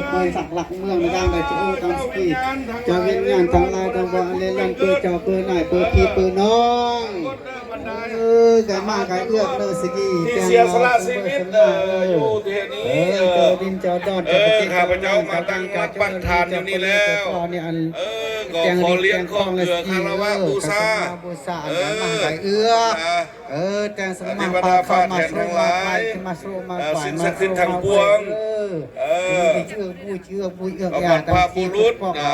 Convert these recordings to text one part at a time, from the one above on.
ໄປສັກຫຼັກເມືອງໃນທາງໃດ ເຈົ້າເອີຍ ຕາມສະກີ ເຈົ້າວິນຍານທັງຫຼາຍທັງປວງ ເລນລັນ ເປີເຈົ້າເປີນາຍ ເປີພີ່ເປີນ້ອງ ເອີ ກາຍມາກາຍເອື້ອກເດີສະກີ ທີ່ເສຍສະຫຼະຊີວິດ ເອີ ຢູ່ທີ່ນີ້ ເອີ ເຈົ້າດິນເຈົ້າດອນ ເອີ ເຈົ້າປະເຈັດ ຂ້າພະເຈົ້າມາຕັ້ງຫຼັກປັກຖານຢູ່ນີ້ແລ້ວ ເຈົ້ານີ້ອັນ ເອີ ກໍຂໍລຽນຂອບເກືອຄາລະວະບູຊາ ເອີ ເອີ ແຕ່ງສັງມາ ເທວະດາຟ້າແຖນທັງຫຼາຍ ມາສູ່ມາໄຫວ້ ສິ່ງສັກສິດທັງປວງ ເອີ ເອີ ເອີ ເອີ ເອີ ເອີ ເອີ ເອີ ເອີ ເອີ ເອີ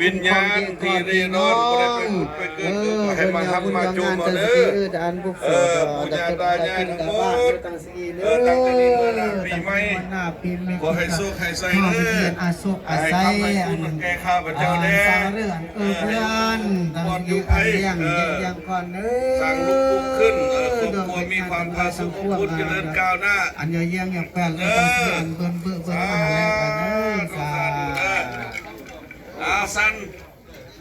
ວິນຍານທີ່ເຣຮ່ອນ ຜູ້ໃດໄປຜຸດໄປເກີດ ເອີ ກໍໃຫ້ມາຮັບມາຈູມເອົາເດີ ເອີ ປູ່ຍ່າຕາຍາຍທັງໝົດ ເອີ ຕັ້ງແຕ່ນີ້ເມື່ອໜ້າປີໃໝ່ ຂໍໃຫ້ໂຊກໃຫ້ໄຊເດີ ໃຫ້ຄຳໃຫ້ຄຸນແກ່ຂ້າພະເຈົ້າແດ່ ເອີ ປອດຢູ່ໄພ ເອີ ສ້າງລູກປຸ້ງຂຶ້ນ ເອີ ຄອບຄົວມີຄວາມຜາສຸກອົບອຸ່ນ ຈະເລີນກ້າວໜ້າ ອັນຍາວຍຽງຍາວແປນ ເອີ ອັນເບິ່ນເບີເບິ່ນມາແລ້ວກັນເດີ ສາທຸ ເອີ ອ່າ ສັນ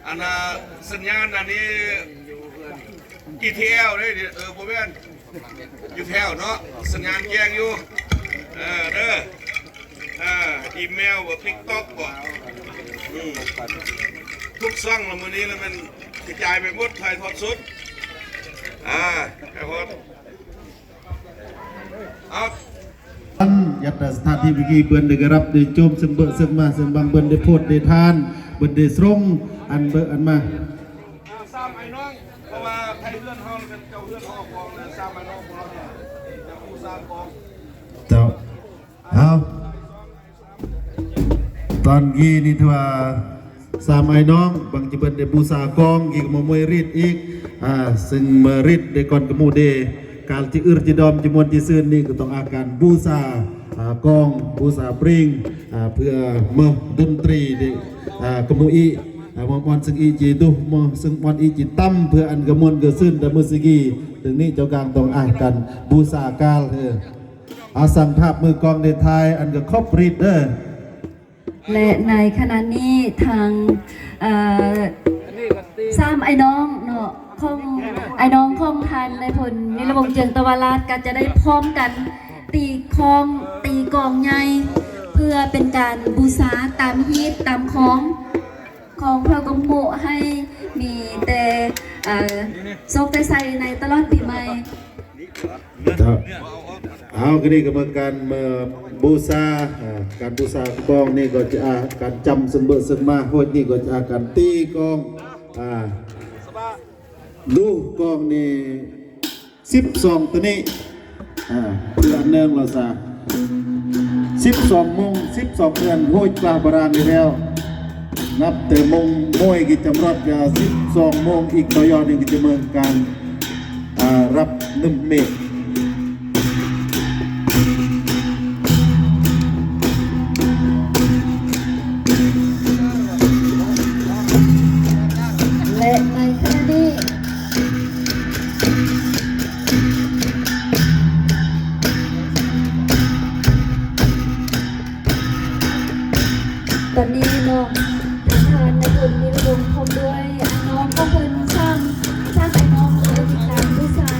ອັນນ່າ ສັນຍານອັນນີ້ ອີທີແອວເດ້ ເອີ ບໍ່ແມ່ນ ຢູ່ແຖວເນາະ ສັນຍານແຈ້ງຢູ່ ເອີ ເດີ ອ່າ ອີເມວບໍ່ ຕິກຕັອກບໍ່ ອືມ ທຸກຊ່ອງລະ ມື້ນີ້ລະແມ່ນກະຈາຍໄປໝົດ ຖ່າຍທອດສົດ ອ່າ ຖ່າຍທອດ ອັນ ຍັດສະຖານທີ່ເມື່ອກີ້ ເພິ່ນໄດ້ກະຮັບໄດ້ໂຈມ ເຊິ່ງເບີເຊິ່ງມາ ເຊິ່ງບາງເພິ່ນໄດ້ໂພດໄດ້ທານ ເພິ່ນໄດ້ຊົງ ອັນເບີອັນມາ ສາມໄອ້ນ້ອງ ເພາະວ່າໄທເຮືອນເຮົາເປັນເຈົ້າເຮືອນເຮົາຂອງ ແລະ ສາມໄອ້ນ້ອງຂອງເຮົາເຈົ້າຜູ້ສ້າງຂອງ ເຈົ້າ ເອົາ ຕອນກີ້ນີ້ຖືວ່າ ສາມອ້າຍນ້ອງ ບາງທີເພິ່ນໄດ້ບູຊາກອງ ກີ້ກະມາມວຍຣີດອີກ ອ່າ ເຊິ່ງມາຣີດໄດ້ກ່ອນກະໝູ່ເດ ການທີ່ອຶດທີ່ດອມ ທີ່ມ່ວນທີ່ຊື່ນນີ້ ກະຕ້ອງອາການບູຊາ ອ່າ ກອງ ບູຊາປຣີງ ອ່າ ເພື່ອເມີດົນຕຣີເດ ອ່າ ກະໝູ່ອີກ ອ່າ ມາມ່ວນເຊິ່ງອີກ ຈີດຸ ມາເຊິ່ງມ່ວນອີກ ຈີຕຳ ເພື່ອອັນກະມ່ວນກະຊື່ນ ຕະມື້ສະກີ ເຖິງນີ້ເຈົ້າກາງຕ້ອງອາການບູຊາການ ເອີ ອາ ຊ່າງພາບມືກອງໄດ້ຖ່າຍ ອັນກະຄອບຣີດເດີ ແລະ ໃນຂະນະນີ້ທາງ ເອີ ສາມອ້າຍນ້ອງເນາະ ຂອງອ້າຍນ້ອງຂອງທ່ານນາຍພົນ ວິລະວົງ ເຈືອງຕະວາລາດ ກະຈະໄດ້ພ້ອມກັນຕີຄອງ ຕີກອງໃຫຍ່ ເພື່ອເປັນການບູຊາຕາມຮີດຕາມຄອງ ຂອງພະກຳມຸ ໃຫ້ມີແຕ່ ເອີ ໂຊກແຕ່ໄຊໃນຕະຫຼອດປີໃໝ່. ເຈົ້າ ເອົາ ກະນີ້ກະເໝືອນການ ເມື່ອບູຊາ ອ່າ ການບູຊາກອງນີ້ກໍຈະ ອ່າ ການຈຳເຊິ່ງເບີເຊິ່ງມາ ໂຫດນີ້ກໍຈະ ອ່າ ການຕີກອງ ອ່າ ດູກອງນີ້ ສິບສອງໂຕນີ້ ອ່າ ເພື່ອເນື່ອງລາວສາ ສິບສອງໂມງ ສິບສອງເດືອນ ໂຫດກວ່າບາຣານນີ້ແລ້ວ ນັບແຕ່ໂມງໂມຍກິດຈຳລັດ ກະສິບສອງໂມງອີກຕໍ່ຍອດນີ້ ກະຈະເໝືອນການ ອ່າ ຮັບໜຶ່ງເມດ ແລະ ໃນຂະນະນີ້ ຕອນນີ້ເນາະ ທາງທ່ານນາຍພົນ ວິລະວົງ ພ້ອມດ້ວຍອ້າຍນ້ອງຂອງເພິ່ນ ສາມ ສາມອ້າຍນ້ອງ ໄດ້ມີການບູຊາ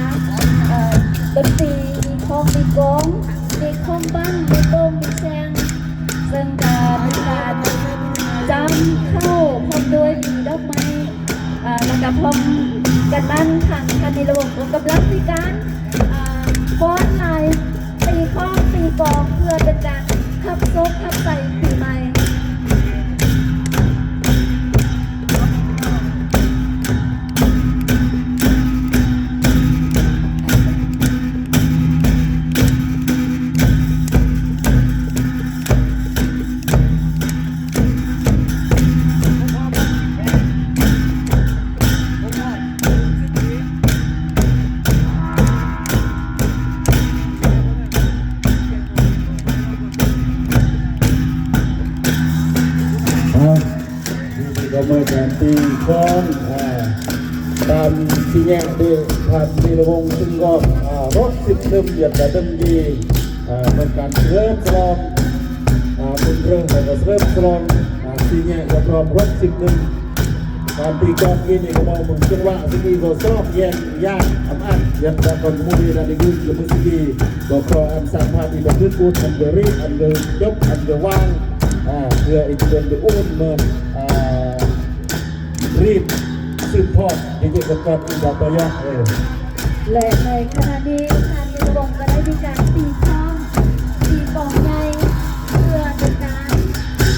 ເອີ ດົນຕີ ມີຄອງ ມີກອງ ມີຄອງບັ້ງ ມີໂປ່ງ ມີແຊງ ເຊິ່ງກະມີການຈຳເຂົ້າ ພ້ອມດ້ວຍມີດອກໄມ້ ອ່າ ແລ້ວກະພ້ອມກັນນັ້ນ ທາງທ່ານນິລະວົງ ກໍກຳລັງມີການ ອ່າ ຟ້ອນລາຍ ຕີຄອງຕີກອງ ເພື່ອເປັນການຮັບໂຊກຮັບໄຊປີໃໝ່. ອ່າ ນີ້ກະມາຈາກຕີຄອງ ອ່າ ຕາມສີ່ແຍກທີ່ທ່ານວິລະວົງ ຊຶ່ງກໍ ອ່າ ຄົບສິບເດືອນ ເດືອນກະເດີ່ງດີ ອ່າ ເປັນການສະເຫຼີມສະຫຼອງ ອ່າ ບຸນເລີ່ມ ແລ້ວກະສະເຫຼີມສະຫຼອງ ອ່າ ສີ່ແຍກ ແລະ ຄົບສິບເດືອນ ການຕີກອງກີ້ນີ້ກະມອງເບິ່ງຈັງຫວະ ສະກີກະຊອກແຍກ ຍາກອຳອັດ ຍັດຕາກອນໝູ່ນີ້ ລະນີ້ຄື ກະມືສະກີ ກໍຂໍອັນສາມາດທີ່ຈະຄືກູດ ອັນກະຣີດ ອັນກະຈົບ ອັນກະວາງ ເພື່ອອີກເດືອນໄປອຸດໜູນ ອ່າ ຣີບສືບທອດ ເຮັດວຽກກັບກັນອີກຕໍ່ໄປຢ່າງ ເອີ ແລະ ໃນຂະນະນີ້ ທ່ານວງກະໄດ້ມີການຕີຄ້ອງ ຕີກອງໃຫຍ່ ເພື່ອເປັນການ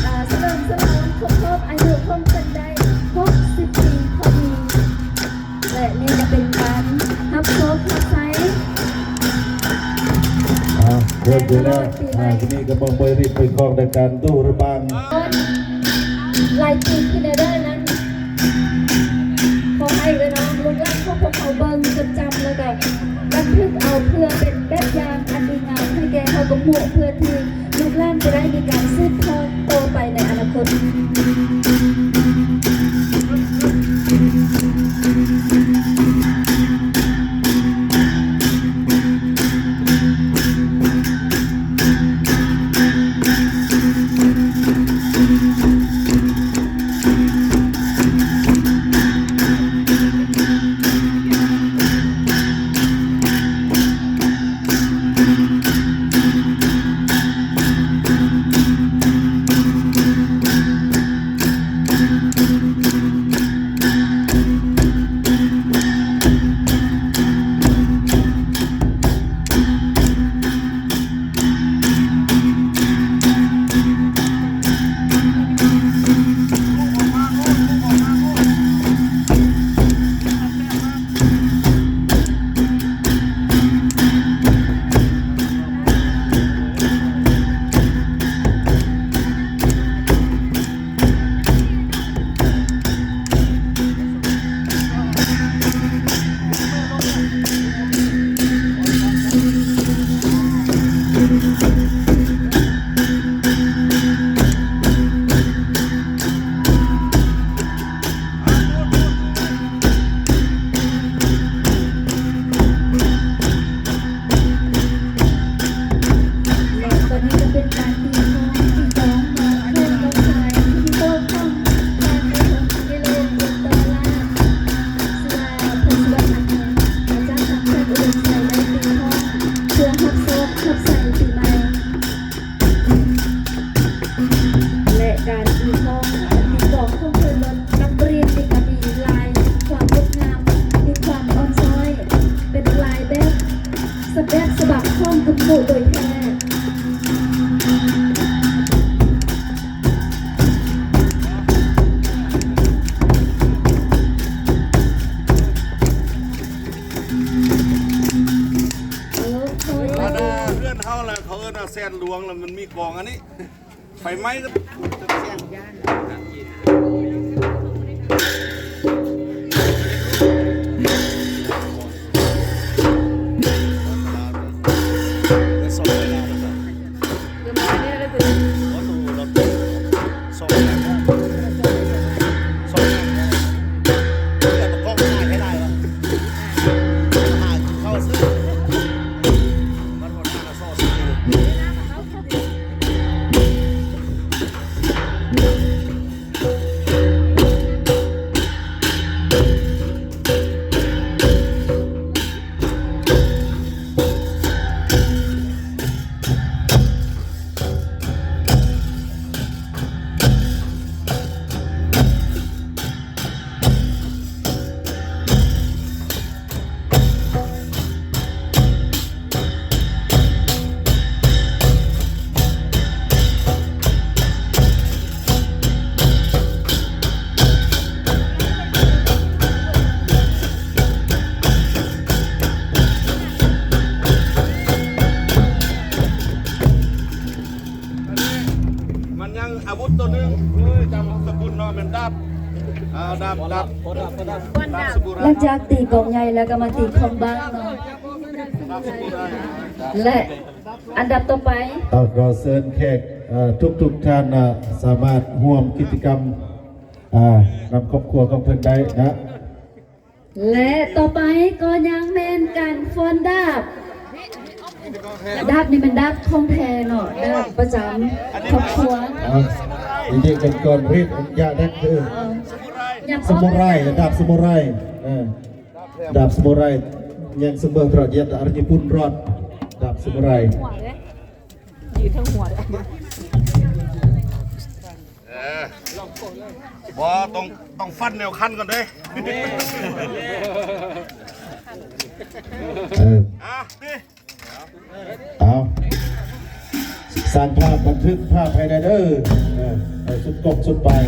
ອ່າ ສະເຫຼີມສະຫຼອງຄົບຮອບອາຍຸຂອງເພິ່ນໄດ້ຫົກສິບປີພໍດີ ແລະ ນີ້ກະເປັນການຮັບໂຊກຮັບໄຊ ອ່າ ເລີ່ມຢູ່ແລ້ວ ອ່າ ທີນີ້ກະມາເບິ່ງເວທີເປີດຂອງລາຍການດຸລະບັງ ຫຼາຍປີຂຶ້ນແລ້ວເດີນັ້ນ ຂໍໃຫ້ເອື້ອຍນ້ອງລູກຫຼານຂອງພວກເຮົາເບິ່ງຈົດຈຳ ແລ້ວກະບັນທຶກເອົາເພື່ອເປັນແບບຢ່າງອັນດີງາມໃຫ້ແກ່ເຮົາກັບໝູ່ ເພື່ອທີ່ລູກຫຼານຈະໄດ້ມີການສືບທອດຕໍ່ໄປໃນອະນາຄົດ. ແລະ ຕອນນີ້ກະເປັນການຕີກອງ ຕີກອງຂອງເພື່ອນນ້ອງຊາຍ ທີ່ໂຕຂອງທ່ານໃນຫົກກິໂລກຣາມ ເພື່ອເພິ່ນຊິວ່າທາງອາຈານສັງເຂດອຸດົມໄຊໄດ້ຕີກອງ ເພື່ອຮັບໂຊກຮັບໄຊປີໃໝ່. ແລະ ການຕີກອງ ການຕີກອງຂອງເພິ່ນນັ້ນ ນັກບຣີດນີ້ກະມີລາຍຄວາມງົດງາມ ມີຄວາມອ່ອນຊ້ອຍ ເປັນລາຍແບບ ສະແບບສະບັບຂອງກຸມໂກະໂດຍແທ້. ໂອ້ໂຫ ອັນນ່າ ເຮືອນເຮົາລະ ເຂົາເອີ້ນວ່າແຊນຫຼວງລະ ມັນມີກອງອັນນີ້ ໄຟໄໝ້ ມັນຍັງອາວຸດໂຕໜຶ່ງ ເອີຍ ຈຳສະກຸນເນາະ ແມ່ນດາບ ອ່າ ດາບ ດາບ ດາບສະບູໄລ. ຫຼັງຈາກຕີກອງໃຫຍ່ແລ້ວກະມາຕີຄອງບາງເນາະ ແລະ ອັນດັບຕໍ່ໄປ ເອົາ ຂໍເຊີນແຂກ ເອີ ທຸກໆທ່ານນະ ສາມາດຮ່ວມກິດຈະກຳ ອ່າ ນຳຄອບຄົວຂອງເພິ່ນໄດ້ນະ. ແລະ ຕໍ່ໄປກໍຍັງແມ່ນການຟ້ອນດາບ ດາບນີ້ແມ່ນດາບຂອງແທ້ເນາະ ດາບປະຈຳຄອບຄົວ. ເອົາ ດີໆກັນກ່ອນ ຣີບ ຢ່າດັກເດີ ເອີ ສະມູໄຣ ດາບສະມູໄຣ ເອີ ດາບສະມູໄຣ ຍັງສະເໝີ ຕະຫຼອດ ຢຽດອາ ຍີ່ປຸ່ນ ລອດ ດາບສະມູໄຣ. ຢືນທັງຫົວເລີຍ. ບໍ່ ຕ້ອງ ຕ້ອງຟັນແນວຄັນກ່ອນເດ້. ເອີ ອ່ະ ນີ້ ເອົາ ສ້າງພາບບັນທຶກພາບໃຫ້ແດ່ເດີ. ເອີ ເອົາ ສຸດກົກສຸດປາຍ.